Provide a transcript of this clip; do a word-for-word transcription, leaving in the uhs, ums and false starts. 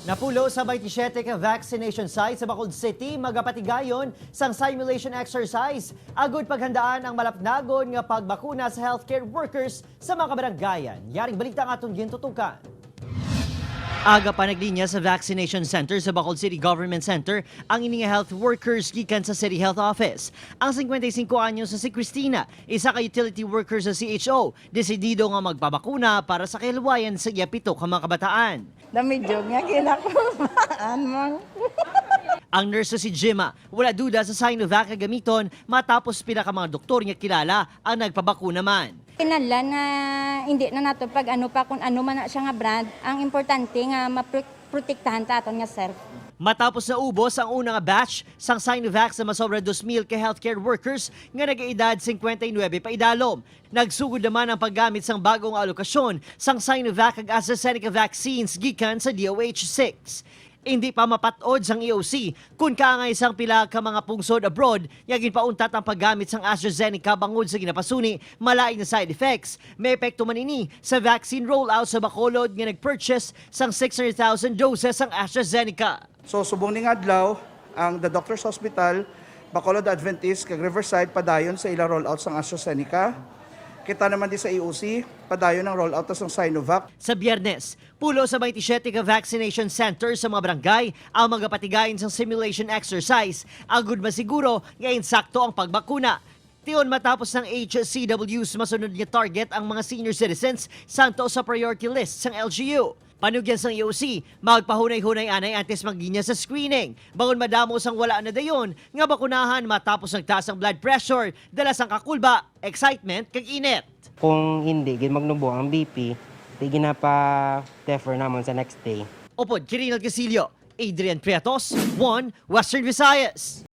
Napulo sa twenty-seven ka vaccination sites sa Bacolod City magapatigayon sang simulation exercise agud paghandaan ang malapnagon nga pagbakuna sa healthcare workers sa mga kabaranggayan. Yaring balita ang aton gintutukan. Aga pa naglinya sa vaccination center sa Bacolod City Government Center ang ini nga health workers gikan sa City Health Office. Ang singkwenta y singko anyos na si Christina, isa ka utility worker sa C H O, desidido nga magpabakuna para sa kahiluwayan sa iya pito ka mga kabataan. Damidyo nga gila ko. Anmang. Ang nurse si Gemma, wala duda sa Sinovac nga gamiton matapos pila ka mga doktor nga kilala ang nagpabakuna man. Kinahanglan na hindi na nato pag ano pa kung ano man na siya nga brand. Ang importante nga maprotektahan ta aton nga self. Matapos na ubos ang una nga batch sang Sinovac sa masobra dos mil ka healthcare workers nga nagaedad singkwenta y nuebe pa idalom, nagsugod naman ang paggamit sang bag-o nga alokasyon sang Sinovac kag AstraZeneca vaccines gikan sa D O H six. Indi pa mapat-od sang E O C kon kaangay sang pila ka mga pungsod abroad nga ginpauntat ang paggamit sang AstraZeneca bangod sa ginapasuni malain nga side effects. May epekto man ini sa vaccine rollout sa Bacolod nga nag-purchase sang six hundred thousand doses sang AstraZeneca. So, subong ning adlaw, ang The Doctors Hospital, Bacolod Adventist, kag Riverside padayon sa ila rollout sang AstraZeneca. Kita naman di sa E O C, padayon ang rollout sang Sinovac. Sa Biyernes, pulo sa twenty-seven ka vaccination center sa mga barangay ang magapatigayon sang simulation exercise agud masiguro nga insakto ang pagbakuna. Tion matapos ng H C Ws, masunod nga target ang mga senior citizens santo sa priority list sang L G U. Panugyan sang E O C, magpahunay-hunay anay antes maglinya sa screening, bangod madamo sang wala na dayon nga bakunahan matapos nagtaas ang blood pressure dala sang kakulba, excitement, kag init. Kung hindi gid magnubo ang B P, di ginapa-defer namon sa next day. Upod kay Rinald Casillo, Adrian Prietos, One Western Visayas.